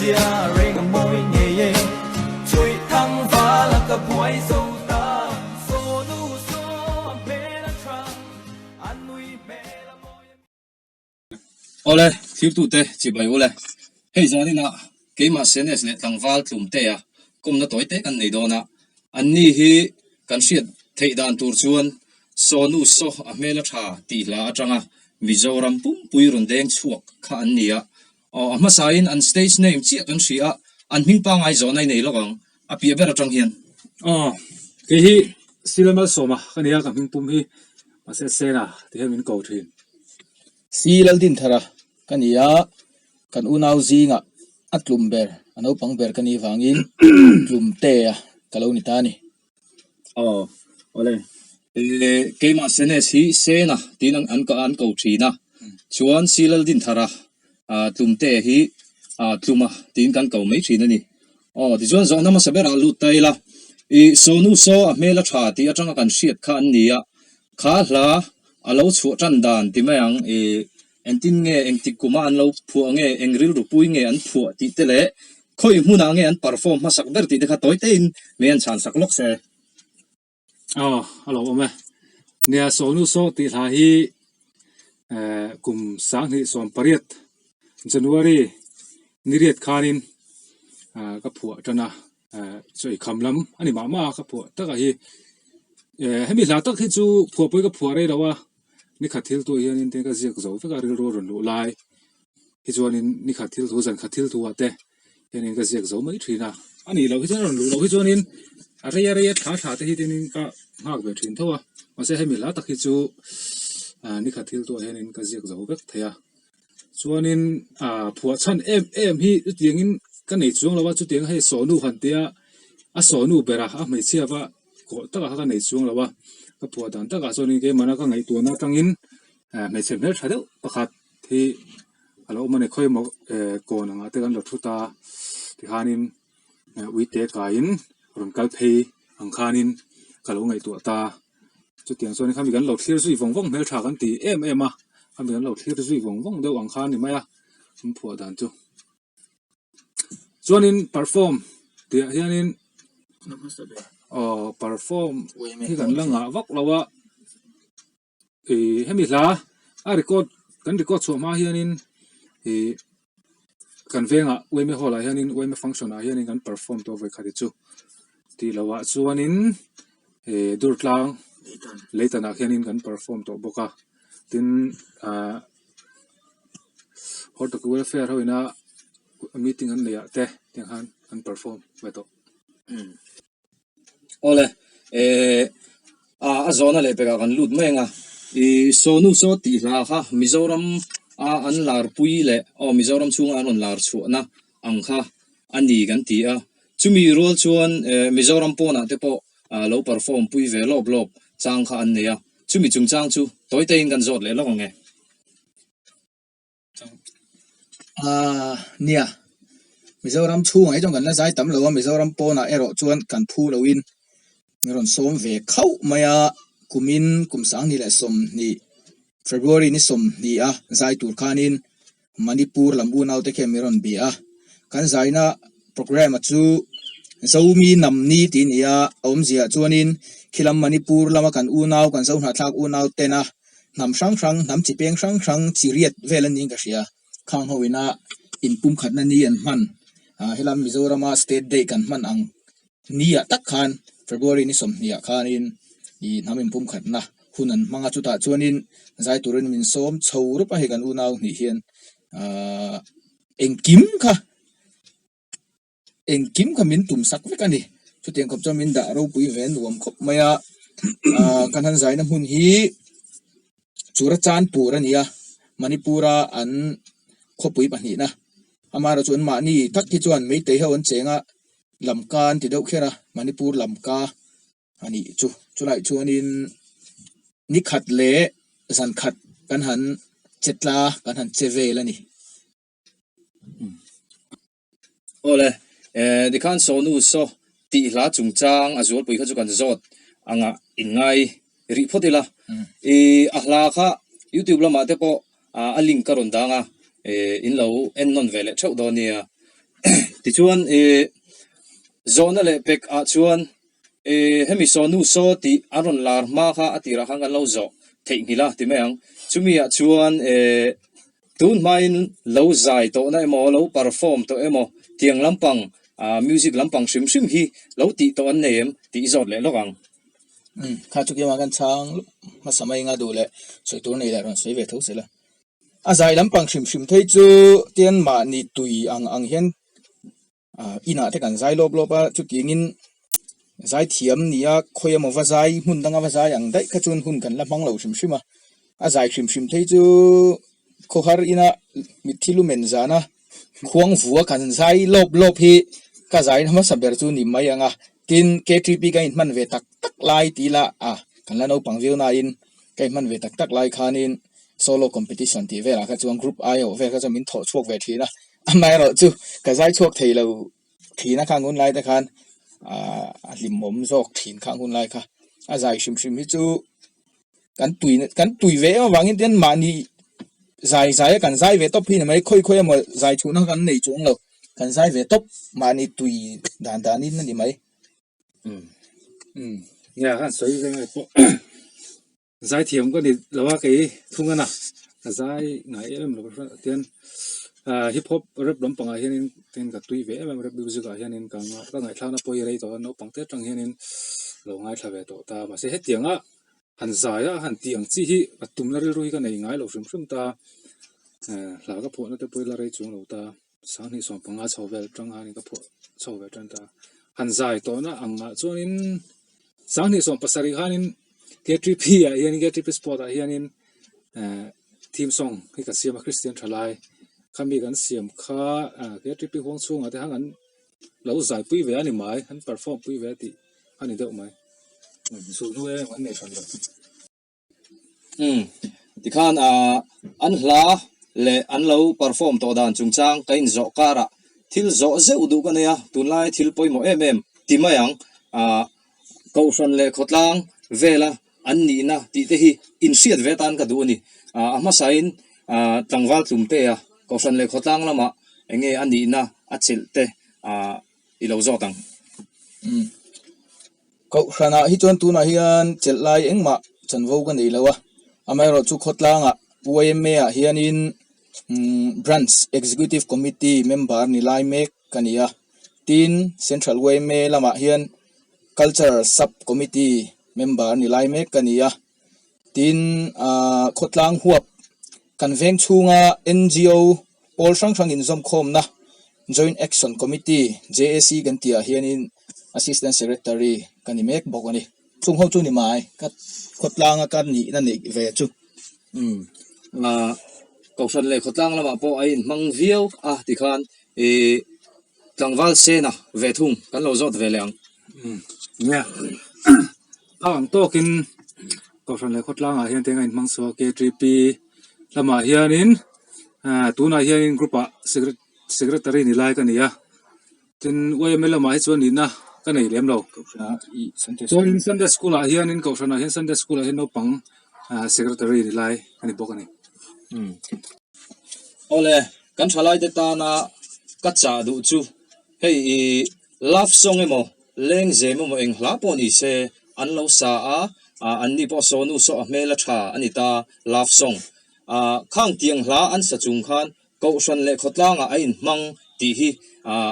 zia reng a mawi ngei e Chhuih thang val a ka buai zo ta Saw nu saw a hmel a tha a nui hmel a mawi a Awle, thirtute chibai ule. Hei zaninah keimah Senes leh tlangval tlumtea kawmna tawi te kan nei dawn a, anni hi kan hriat theih dan tur chuan Sawnu saw a hmel a tha tih hla atanga Mizoram pumpui rawn deng chhuak kha an ni a. Aw, a hmasain an stage name chiah kan hria a, an hming pangngai zawhna i nei lawk ang, a piah ber atang hian. Aw, kei hi Sila Malsawma ka nia, ka hming pum hi mahse Sena ti hian min ko thin. Si Laldinthara ka ni a, kan unau zingah a tlum ber, a naupang ber ka nih vangin tlumtea ka lo ni ta a ni. Aw, awle. Keimah Senes hi Sena tiin an an ko thin a, chuan Si Laldinthara tlumtea hi Tluma tiin kan ko mai thin a ni. Aw, tichuan zawhna hmasa berah lut ta ila, i Sawnu saw a hmel a tha tih atanga kan hriat kha an ni a, Kha hla a lo chhuah tan dan ti mai ang i engtin nge engtik kuma an lo phuah nge eng rilru pui nge an phuah tih te leh khawi hmunah nge an perform hmasak ber tih te kha tawi tein mei an chhan sak lawk se. Aw a lo awm e. Nia Sawnu saw tih hla hi eh kum 2018 January ni riat khanin ah ka phuah tan a. Sawi kham lam a ni mah mah a ka phuah takah hi hemi hla tak hi chu phuah pawh hi ka phuah rei lo a nikhat thil tuah hianin te ka ziak zo vek a rilru a rawn luh lai hi chuanin nikhat thil thu zan khat thil thu ah te hianin ka ziak zo mai thin a a nih loh hi chuan a rawn luh loh hi chuanin a rei a rei a thla thla te hi tinin ka nghak ve thin tho a mahse hemi hla tak hi chu nikhat thil tuah hianin ka ziak zo vek thei a. Chuanin ah phuah chhan em em hi chutiangin ka nei chuang lo a chutiang hei sawhnu han tia a sawhnu bera a hmeichhia va kawh takah kha ka nei chuang lo a ka phuah dan takah chuanin keimahna ka ngaihtuahna atangin ah hmeichhe hmeltha deuh pakhat hi a lo awm a ni khawimaw eh kawn angah te kan lo thu ta tikhanin uite kaiin rawn kal phei ang khanin ka lo ngaihtuah ta. Chutiang chuan khami kan lo thlir zui vawng vawng hmeltha kan ti em em a, khami kan lo thlir zui vawng vawng deuh ang kha a ni mai a, an phuah dan chu. Chuanin perform tih ah hianin aw perform hi kan la ngah vak lo a, ih hemi hla a record kan record chhuah hma hianin ih kan vengah uaime hall ah hianin uaime function ah hianin kan perform tawh vawikhat hi chu tih loh ah chuanin ih Durtlang Leitan ah khianin kan perform tawh bawk a tin ah Hortoki welfare ho ina meeting an neih ah te tiang khan an perform ve tawh. Awle eh a zawhna leh pekah kan lut mai ang a, ih Sawnu saw tih hla kha Mizoram a an lar pui leh aw Mizoram chhunga an rawn lar chhuahna ang kha a ni kan ti a, chumi rual chuan eh Mizoram pawnah te pawh lo perform pui ve lawp lawp chang kha an nei a, chumi chungchang chu tawi teiin kan zawt leh lawk ang e. Aaa nia, Mizoram chhungah hi chuan kan la zai tam lo a, Mizoram pawnah erawh chuan kan phu loin min rawn sawm ve khauh mai a, kumin kum 2020 February ni 20 a zai tur khanin Manipur lam unaute khian min rawn bia a, kan zaina programme a chu Zomi Namni tih a ni a, a awmziah chuanin khilam Manipur lama kan unau kan Zohnahthlak unau tena Hnam hrang hrang, hnam chi peng hrang hrang chi riat vel an niin ka hria. Khang ho ina inpumkhatna ni an hman. Ah helam Mizorama State Day kan hman ang ni ah tak khan February ni 20 ah khanin ih hnam inpumkhatna hun an hmang a chutah chuanin zai turin min sawm chho rup a hei kan unau hnih hian ah engkim kha Engkim kha min tum sak vek a ni. Chutiang khawp chuan min dah ropui ve nuam khawp mai a. Aaa kan han zaina hmun hi Churachandpur a ni a, Manipur-a an khawpui pahnihna. Amaherawhchu an mahni tak hi chuan Meitei ho an cheng a, Lamka an ti deuh kher a, Manipur Lamka a nih chu. Chulai chuanin ni khat leh zan khat kan han che tla, kan han che vel a ni. Awle, eh tikhan Sawnu saw tih hla chungchang a zualpui kha chu kan zawt anga inngai rih phawt ila. Ih a hla kha YouTube lamah te pawh a link ka rawn dang a, eh in lo en nawn ve leh theuh dawn nia. Tichuan ih zawhna leh pek ah chuan ih hemi sawnu saw tih an rawn lar hma kha a tirah khan kan lo zawh theihnghilh a ti mai ang. Chumi ah chuan ih tun hmain lo zai tawhna emaw lo perform tawh emaw tiang lampang ah music lampang hrim hrim hi lo tih tawh an nei em tih i zawt leh lawk ang. Umm kha chu keimah kan chhang hmasa mai anga duh leh sawi tur nei leh rawn sawi ve tho se la. A zai lampang hrim hrim thei chu tian mahni tui ang ang hian ah inah te kan zai lawp lawp a chutiangin zai thiam nia khawi emaw va zai hmun danga va zai ang daih kha chuan hun kan la hmang lo hrim hrim a a zai hrim hrim thei chu khawhar ina mitthi lumen zana khuang vua kan zai lawp lawp hi ka zai hmasa ber chu ni mai ang a tin K_T_P ka inhman ve tak tak lai tih ila ah kan la naupang viau nain ka inhman ve tak tak lai khanin solo competition tih velah kha chuan group ai awh vel kha chuan min thawh chhuak ve thin a amaherawh chu ka zai chhuak thei lo thin a khang hun lai te khan ah a hlimawm zawk thin khang hun lai kha a zai hrim hrim hi chu kan tui kan tui ve em avangin tian mahni zai zai a kan zai ve tawp hi ni mai khawi khawi emaw zai chhuhna kan nei chuang lo kan zai ve tawp mahni tui dan danin a ni mai. Umm umm nia khan sawi ve ngai pawh Zaithiam ka ni lo a kei thung a na ka zai ngai em em lo tian ah hip hop rap lampangah hianin tin ka tui ve em em rap music ah hianin ka ka ngaihthlakna pawh hi rei tawh a naupang te atang hianin lo ngaithla ve tawh ta mahse hetianga han zai a han tih ang chi hi ka tumna rilru hi ka nei ngai lo hrim hrim ta eh hla ka phuahna te pawh hi la rei chuang lo ta. Sanghnih 15 chho vel atang khanin ka phuah chho ve tan ta. Han zai tawhna angah chuanin sanghnih 17 khanin K_T_P ah hianin K_T_P sport ah hianin eh theme song hi ka siam a Christian thalai khami kan siam kha ah K_T_P huang chhungah te khan an lo zai pui ve a ni mai an perform pui ve tih a ni deuh mai. Suhnu em an nei hran lo. Umm tikhan ah an hla leh an lo perform tawh dan chungchang ka inzawh karah thil zawh zeuh duh ka nei a, tunlai thil pawimawh em em ti mai ang ah Kohhran leh khawtlang vela an nihna tih te hi inhriat ve atan ka duh a ni. Ah a hmasain ah tlangval tlumtea Kohhran leh khawtlang lamah eng nge a nihna a chelh te ah i lo zawt ang. Umm. Kohhranah hi chuan tunah hian chelh lai engmah chanvo ka nei lo a, amaherawhchu chu khawtlangah YMA ah hianin Branch Executive Committee member ni lai mek ka ni a, tin Central YMA lamah hian Culture Sub Committee member ni lai mek ka ni a, tin ah khawtlang huap kan veng chhunga NGO pawl hrang hrang inzawmkhawmna Joint Action Committee, JAC, kan tih ah hianin Assistant Secretary ka ni mek bawk a ni. Chung ho chu ni mai, ka khawtlanga ka nihna neih ve chu. Umm, Kohhran leh khawtlang lamah pawh a inhmang viau a tikhan ih tlangval sena ve thung kan lo zawt ve leh ang. Umm, nia, a ang tawkin Kohhran leh khawtlangah hian teng a inhmang chhuak a, KTP lamah hianin ah tunah hianin group ah secretary ni lai ka ni a, tin YMA lamah hi chuan nihna ka nei lem lo. Chuanin Sunday school ah hianin Kohhranah hian Sunday school ah hian naupang ah secretary ni lai a ni bawk a ni. Umm. Awle, kan thalaite tana ka chah duh chu hei i love song emaw lengzem emaw eng hla pawh ni se an lo sa a, ah anni pawh sawnu saw a hmel a tha a ni ta love song. Ah khang tiang hla an sa chung khan Kohhran leh khawtlangah a inhmang tih hi ah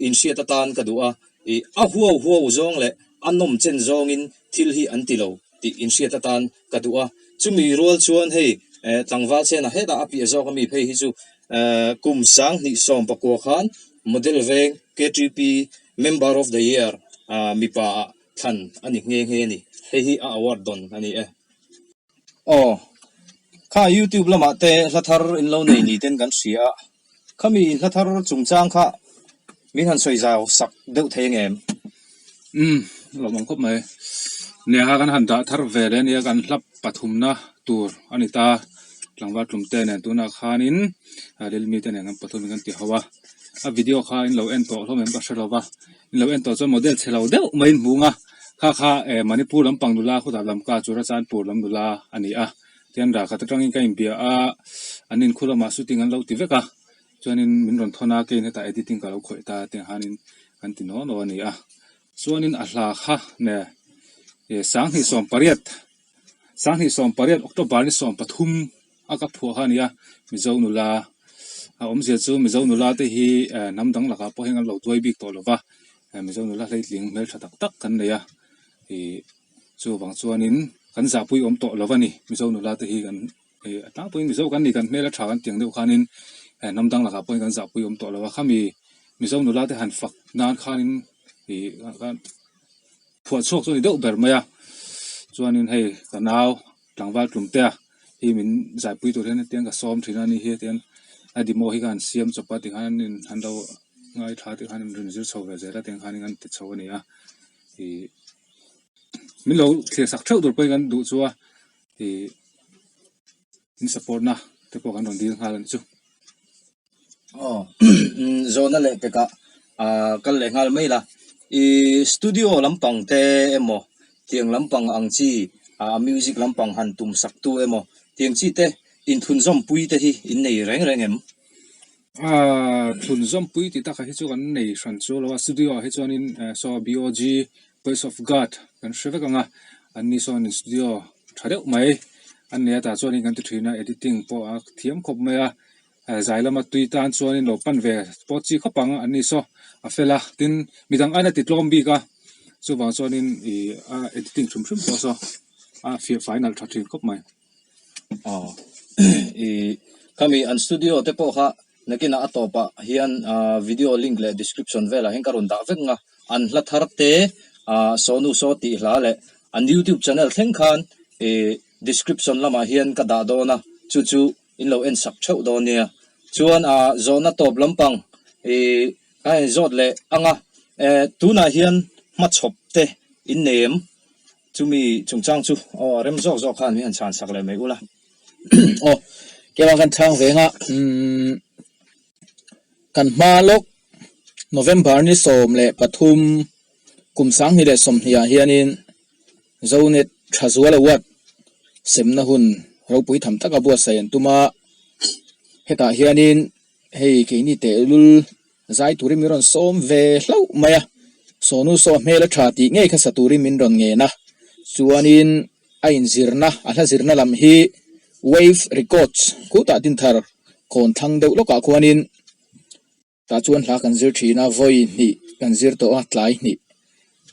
inhriat atan ka duh a, ih a huau huau zawng leh a nawm chen zawngin thil hi an ti lo tih inhriat atan ka duh a. Chumi rual chuan hei eh tlangval chena hetah a piah zawk ami phei hi chu eh kum 2019 khan Model Veng KTP Member of the Year ah mipa ah thlan a ni nghe nghe a ni. Hei hi a award dawn a ni e. Aw, kha YouTube lamah te hla thar in lo nei ni ten kan hria a, khami hla thar chungchang kha min han sawi zau sak deuh thei ang em? Umm, lawm ang khawp mai. Nia kha kan han dah thar ve leh ania kan hla pathumna tur a ni ta, tlangval tlum te nen tunah khanin Lilmi te nen kan pathum in kan ti ho a, a video kha in lo en tawh hlawm em ka hre lo va. Lo en tawh chuan model chhe lo deuh mai in hmung a, kha kha eh Manipur lampang nula khawtah lamka Churachandpur lam nula a ni a, tian ralkhat atangin ka inbia a, an inkhur lamah shooting an lo ti vek a. Chuanin min rawn thawn a, keiin hetah editing ka lo khawih ta tiang khanin kan ti naw naw a ni a. Chuanin a hla kha ne 2018 2018 October ni 13 a ka phuah kha a ni a, Mizo nula a awmzia chu Mizo nula te hi hnam dang lakah pawh hian an lo duai bik tawh lo va, Mizo nula hleitling hmeltha tak tak kan nei a, ih chuvang chuanin kan zahpui awm tawh lo va ni Mizo nula te hi kan ih a tlangpuiin Mizo kan ni kan hmel a tha kan tiang deuh khanin hnam dang lakah pawhin kan zahpui awm tawh lo a, khami Mizo nula te han fak nan khanin ih phuah chhuak chu a ni deuh ber mai a, chuanin hei ka nau tlangval tlumtea hi min zaipui tur hian hetiang ka sawm thin a ni hi hetiang a demo hi ka han siam chawp a tikhan an in an lo ngaithla tikhan an rawn zir chho ve zel a tiang khanin an ti chho a ni a ih min lo thlir sak theuh tur pawhin kan duh chu a ih in support na te pawh kan rawn dil nghal a ni chu. Aw zawhna leh pekah ah kal leh nghal mai la ih studio lampang te emaw tiang lampang ang chi ah music lampang han tum sak tu emaw tiang chi te inthunzawm pui te hi in nei reng reng em? Ah thunzawm pui tih takah hi chu kan nei hran chu lo a studio ah hi chuanin saw BOG Voice of God kan hre vek ang a anni sawn studio tha deuh mai an nei a tah chuanin kan ti thin a editing pawh a thiam khawp mai a. Zai lama tui tan chuanin lo pan ve pawh chi khawp ang an ni saw a fel a tin midang aina ti tlawm bik a chuvang chuanin ih a editing hrim hrim pawh saw a fiah fai nalh tha thin khawp mai. Aw ih khami an studio te pawh kha nakinah a tawpah hian ah video link leh description velah hian ka rawn dah vek ang a an hla thar te ah sawnu saw tih hla leh an youtube channel thleng khan ih description lamah hian ka dah dawn a chu chu In lo en sak theuh dawn nia. Chuan a zawhna tawp lampang ih ka en zawt leh ang a, eh tunah hian hmachhawp te in nei em? Chumi chungchang chu aw a rem zawk zawk khan min han chhan sak leh mai ula. Aw, keimah kan chhang ve nga, umm kan hma lawk November ni 13 kum 2020 ah hianin Zonet Thazual Award semna hun ropui tham taka buatsaih an tum a, hetah hianin hei keini tehlul zai turin min rawn sawm ve hlauh mai a, Sawnu saw hmel a tha tih ngei kha sa turin min rawn ngen a, chuanin a inzirna a hla zirna lam hi Wave Records khutah Dinthar kawn thlang deuh lawkah khuanin Tah chuan hla kan zir thin a, vawi hnih kan zir tawh a, tlai hnih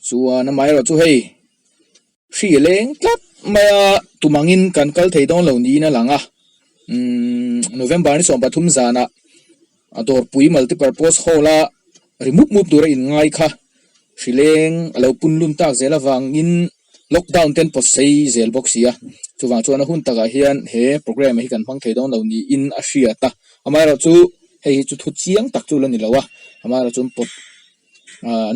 chuan amaherawh chu hei hri leng tlat mai a, tum angin kan kal thei dawn lo niin a lang a, umm November ni 13 zanah a dawrpui multipurpose hall a ri mup mup tura inngai kha hri leng a lo pun lun tak zel avangin Lockdown ten pawt sei zel bawk si a, chuvang chuan a hun takah hian he programme hi kan hmang thei dawn lo niin a hriat a, amaherawh chu hei hi chu thu chiang tak chu la ni lo a, amaherawh chu an pawt ah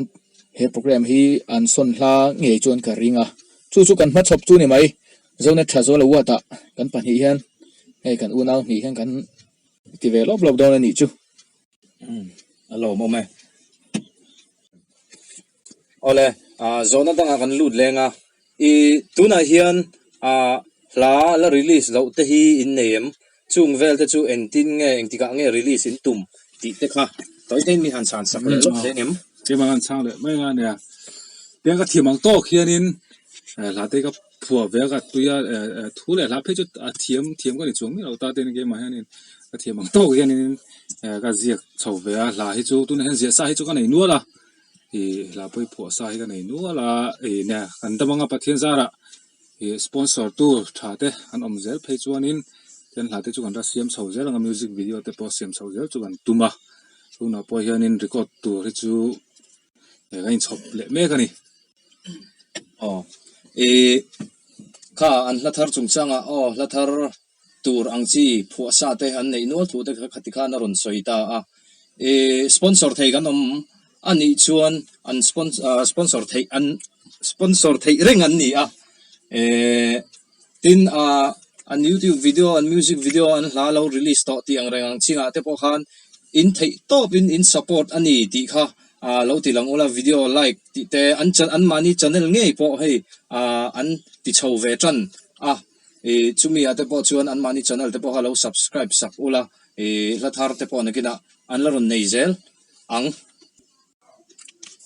he programme hi an sawn hla ngei chuan ka ring a, chu chu kan hmachhawp chu ni mai, Zonet tha zual award ah kan pahnih hian hei kan unau hnih hian kan ti ve lawp lawp dawn a nih chu. A lawmawm e. Awle, zawhna dangah kan lut leng a, i tunah hian hla la release loh te hi in nei em? Chung vel te chu engtin nge engtikah nge release in tum tih te kha tawi te in mi han chhan sak leh lawk hleng em? Keimah han chhang leh mai anga nia, tiang ka thiam ang tawk hianin hla te ka phuah ve a ka tui a, thu leh hla phei chu a thiam thiam ka ni chuang miah lo ta te keimah hianin ka thiam ang tawk hianin ka ziak chho ve a, hla hi chu tunah hian ziah sa hi chu ka nei nual a. Ih hla pawh hi phuah sa hi ka nei nual a ih nia kan dam anga Pathian zarah ih sponsor tu tha te an awm zel phei chuanin ten hla te chu kan la siam chho zel anga music video te pawh siam chho zel chu kan tum a tunah pawh hianin record tur hi chu eh ka inchhawp leh mek a ni. Aw ih kha an hla thar chungchangah aw hla thar tur ang chi phuah sa te an neih nual thu te kha khati khan a rawn sawi ta a. Ih sponsor thei kan awm a nih chuan an sponsor theih an sponsor theih reng an ni a. Ih tin ah an youtube video an music video an hla lo release tawh tih ang reng ang chingah te pawh khan in theih tawp in in support a ni tih kha ah lo ti lang ula video like tih te an an mahni channel ngei pawh hei ah an ti chho ve tan a. Ih chumi ah te pawh chuan anmahni channel te pawh kha lo subscribe sak ula. Ih hla thar te pawh nakinah an la rawn nei zel ang.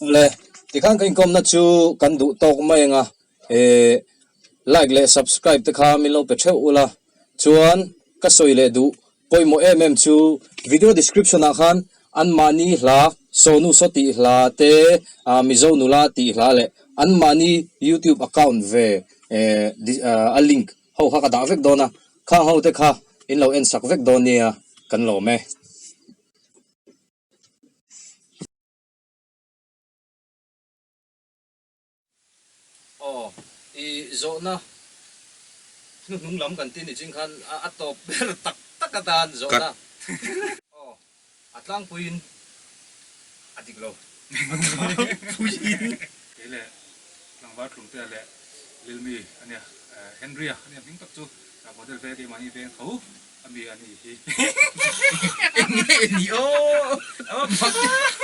Awle, tikhan ka inkawmna chu kan duh tawk mai ang a, eh like leh subscribe te kha min lo pe theuh ula, chuan ka sawi leh duh pawimawh em em chu video description ah khan anmahni hla Sonu Saw tih hla te ah Mizo nula tih hla leh anmahni youtube account ve eh a link ho kha ka dah vek dawn a, khang ho te kha in lo en sak vek dawn nia kan lawm e. Aw, i zawhna hnuhnung lam kan ti ni ching khan a tawp ber tak tak atan zawhna. Aw, a tlangpuiin a dik lo. A tlangpuiin. Kei leh tlangval tlumtea leh Lilmi a nia, Henry-a a nia hming tak chu model ve keimahni veng tho a mi a nih hi. Eng nge ni aw? A va mak.